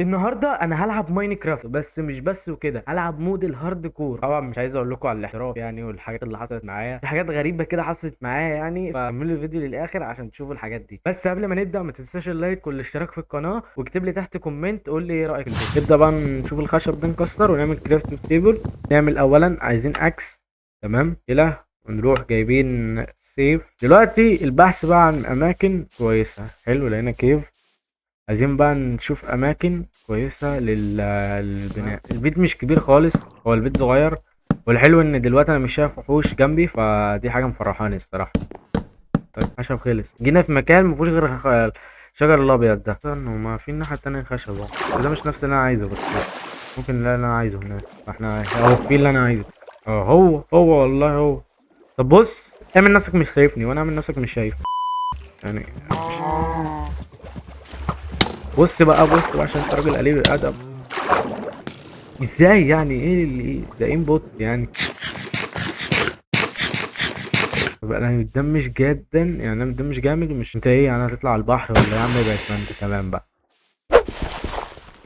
النهارده انا هلعب Minecraft، بس مش بس وكده، هلعب mode ال hardcore. طبعا مش عايز اقول لكم على الاحتراف يعني والحاجات اللي حصلت معايا، في حاجات غريبة كده حصلت معايا يعني، فكملوا الفيديو للاخر عشان تشوفوا الحاجات دي. بس قبل ما نبدا ما تنساش ال like والاشتراك في القناة، واكتب لي تحت comment قول لي ايه رايك في الفيديو. نبدا بقى نشوف الخشب ده نكسر ونعمل craft table. نعمل اولا عايزين axe، تمام كده، ونروح جايبين سيف. دلوقتي البحث بقى عن اماكن كويسة. حلو، لقينا cave. عايزين بقى نشوف اماكن كويسة للبناء. البيت مش كبير خالص، هو البيت صغير، والحلو ان دلوقتي انا مش شايف وحوش جنبي، فدي حاجة مفرحاني الصراحة. طيب خشب خلص، جينا في مكان مفيهوش غير الشجر الابيض ده، وما في الناحية التانية خشب اهو. ده مش نفس اللي انا عايزه، بس ممكن اللي انا عايزه هناك. فاحنا اهو في اللي انا عايزه اهو، هو والله هو. طب بص، اعمل نفسك مش شايفني وانا اعمل نفسك مش شايف يعني. بص بقى، بص بقى، عشان انت راجل قليل الادب. ازاي يعني؟ ايه اللي ايه ده؟ aimbot يعني. طب انا متدمج جدا يعني، انا متدمج جامد. مش انت ايه يعني هتطلع على البحر ولا يا عم؟ ابعد ما انت تمام بقى.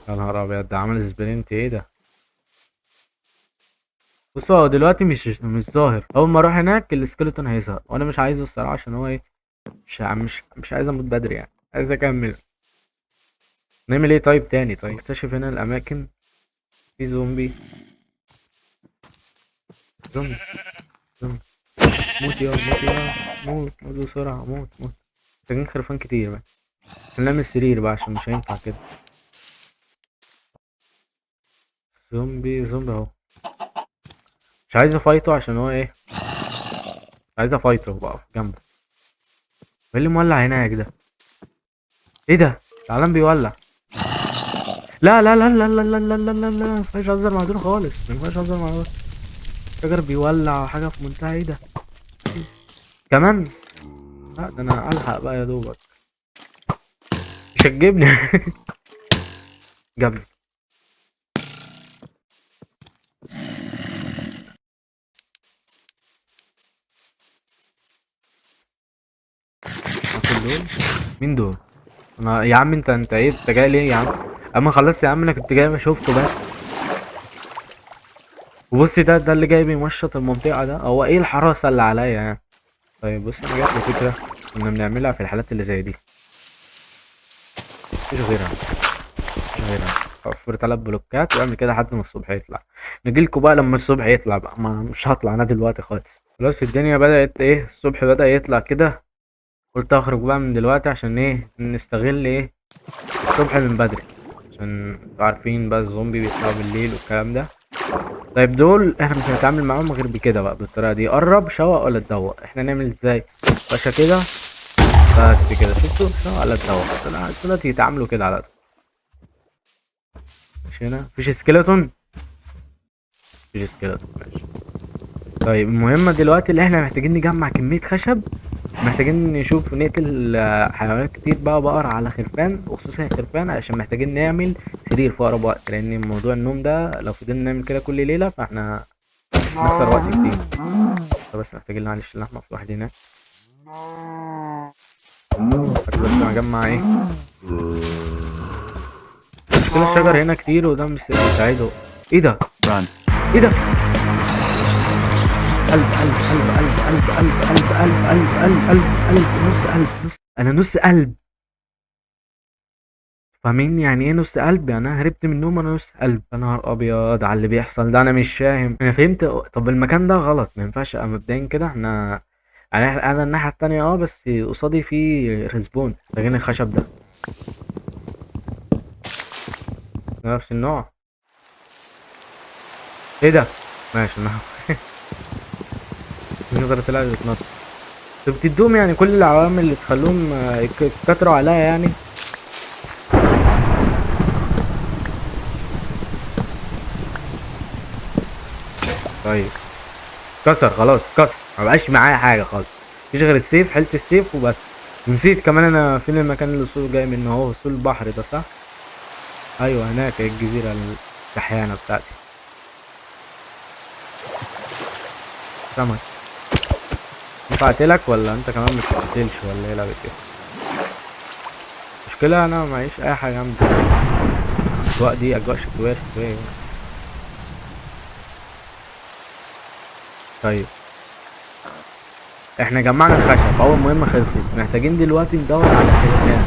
يا نهار ابيض، ده عمل sprint. ايه ده؟ بص هو دلوقتي مش ظاهر. اول ما اروح هناك ال skeleton هيظهر، وانا مش عايزه الصراحة، عشان هو ايه، مش عايز اموت بدري يعني، عايز اكمل. نعمل ايه طيب تاني؟ طيب اكتشف هنا الاماكن. في زومبي، زومبي، زومبي. موت يا، موت يا، موت، موت بسرعة، موت، موت. محتاجين خرفان كتير بقى عشان نعمل سرير بقى، عشان مش هينفع كده. زومبي، زومبي اهو. مش عايز افايته عشان هو ايه، مش عايز افايته بقى في جنبه. ايه اللي مولع هناك ده؟ ايه ده؟ العالم بيولع. لا لا لا لا لا لا لا لا لا لا، ما ينفعش اهزر مع دول خالص، ما ينفعش اهزر مع دول. شجر بيولع حاجة في منتهى. ايه ده كمان؟ لا ده انا الحق بقى يا دوبك، مش هتجيبني. جابني. دول مين دول؟ انا يا عم انت ايه؟ انت جاي ليه يا عم؟ اما خلاص يا عم، انا كنت جاي ما شفته بس. وبصي ده اللي جاي بيمشط المنطقة ده، هو ايه الحراسة اللي عليا يعني؟ طيب بص، انا جات لي فكرة كنا بنعملها في الحالات اللي زي دي، مفيش غيرها، مفيش غيرها. وفر 3 بلوكات واعمل كده لحد ما الصبح يطلع. نجيلكوا بقى لما الصبح يطلع بقى، ما مش هطلع انا دلوقتي خالص. خلاص الدنيا بدأت ايه، الصبح بدأ يطلع كده. قلت اخرج بقى من دلوقتي عشان ايه، نستغل ايه الصبح من بدري، عشان انتوا عارفين بقى الزومبي بيطلعوا بالليل والكلام ده. طيب دول احنا مش هنتعامل معاهم غير بكده بقى، بالطريقة دي. قرب شوق ولا تدوق. احنا نعمل ازاي باشا كده؟ بس كده، شفتوا؟ شوق ولا تدوق. دلوقتي يتعاملوا كده على طول. مش هنا مفيش skeleton، مفيش skeleton، ماشي. طيب المهمة دلوقتي اللي احنا محتاجين نجمع كمية خشب، محتاجين نشوف نقتل حيوانات كتير بقى، بقر على خرفان، وخصوصا الخرفان عشان محتاجين نعمل سرير في اقرب وقت، لان موضوع النوم ده لو فضلنا نعمل كده كل ليلة فاحنا نخسر وقت كتير. طب بس محتاجين معلش اللحمة في واحد هناك. بس اجمع ايه، مشكلة الشجر هنا كتير وده مش بيساعده. ايه ده؟ Run. ايه ده؟ قلب، قلب، قلب، قلب، قلب، قلب، قلب، قلب، قلب، قلب، قلب، قلب، نص قلب، نص. انا نص قلب. فاهمين يعني ايه نص قلب؟ يعني انا هربت من النوم وانا نص قلب. يا نهار ابيض على اللي بيحصل ده، انا مش فاهم. انا فهمت. طب المكان ده غلط، ما ينفعش ابقى مبدئيا كده. احنا يعني انا الناحية التانية، بس قصادي في ريسبون. محتاجين الخشب ده نفس النوع. ايه ده؟ ماشي، نعم. نقدر تلعب وتنط. طب بتدوهم يعني كل العوامل اللي تخلوهم، يتكتروا عليا يعني. طيب كسر خلاص، كسر، ما بقاش معايا حاجة خالص، مفيش غير السيف، حيلة السيف وبس. نسيت كمان انا فين المكان اللي الصوت جاي منه، هو صوت البحر ده صح؟ ايوه هناك الجزيرة الكحيانة بتاعتي. سمك ينفع اقتلك ولا انت كمان ما بتقتلش ولا ايه لعبة ايه؟ مشكلة انا معيش اي حاجة جنبي. الاجواء دي اجواء شتوية شتوية يعني. طيب احنا جمعنا الخشب، اول مهمة خلصت. محتاجين دلوقتي ندور على خرفان،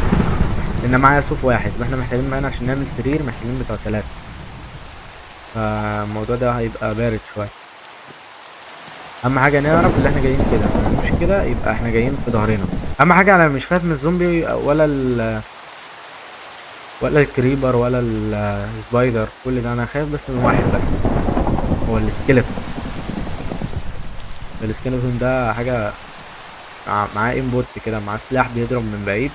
لان معايا صوف واحد واحنا محتاجين معانا عشان نعمل سرير محتاجين بتوع 3، فالموضوع ده هيبقى بارد شوية. اهم حاجة نعرف اللي احنا جايين كده، مش كده يبقى احنا جايين في ظهرنا. اهم حاجة انا مش خايف من الزومبي ولا ال creeper ولا ال spider، كل ده انا خايف بس من واحد بس، هو ال skeleton. ال skeleton ده حاجة معاه aimbot كده، معاه سلاح بيضرب من بعيد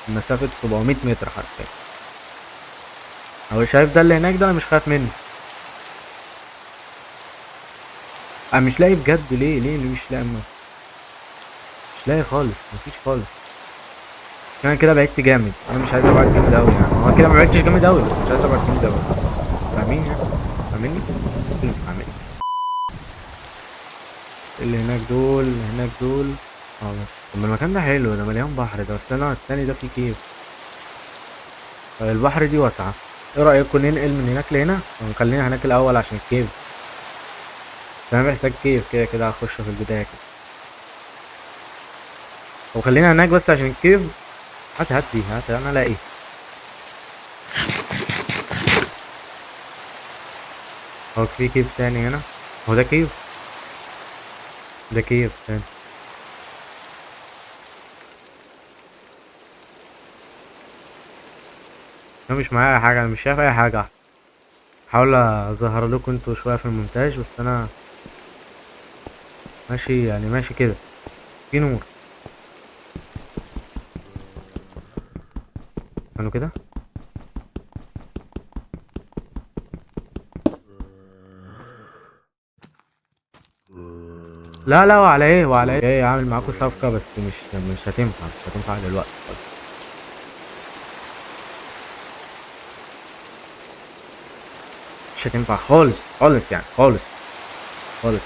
مسافة 700 متر حرفيا. هو شايف ده اللي هناك ده، انا مش خايف منه. انا مش لاقي بجد. ليه ليه ليه مش لاقي؟ مش لاقي خالص، مفيش خالص. انا كده بعدت جامد، انا مش عايز ابعد جامد اوي يعني. هو كده ما بعدتش جامد اوي، بس مش عايز ابعد جامد اوي. فاهمين يعني؟ فاهميني؟ مش فاهمين. اللي هناك دول، اللي هناك دول. طب ما المكان ده حلو، ده مليان بحر ده، بس انا التاني ده فيه كيف. طيب البحر دي واسعة، ايه رأيكم ننقل من هناك لهنا؟ ونخلينا هناك الأول عشان الكيف. انا محتاج كيف كده كده هخش في البداية كده. طب خلينا هناك بس عشان الكيف. هات هات دي، هات انا الاقي. هو في كيف تاني هنا؟ هو ده كيف؟ ده كيف تاني. انا مش معايا حاجة، انا مش شايف اي حاجة. هحاول اظهر لكم انتوا شوية في المونتاج، بس انا ماشي يعني، ماشي كده في نور. استنوا كده. لا لا، وعلى ايه وعلى ايه؟ جاي اعمل معاكم صفقة بس مش هتنفع، مش هتنفع دلوقتي خالص. مش هتنفع خالص خالص يعني، خالص خالص.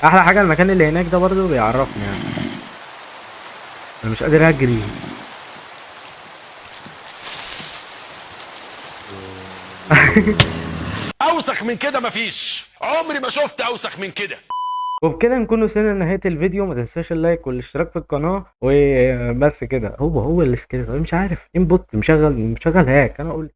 احلى حاجة المكان اللي هناك ده برضو بيعرفني يعني. انا مش قادر اجري. اوسخ من كده مفيش، عمري ما شفت اوسخ من كده. وبكده نكون وصلنا لنهاية الفيديو. ما تنساش ال like والاشتراك في القناة وبس كده. هو ال skeleton مش عارف aimbot مشغل hack. انا اقول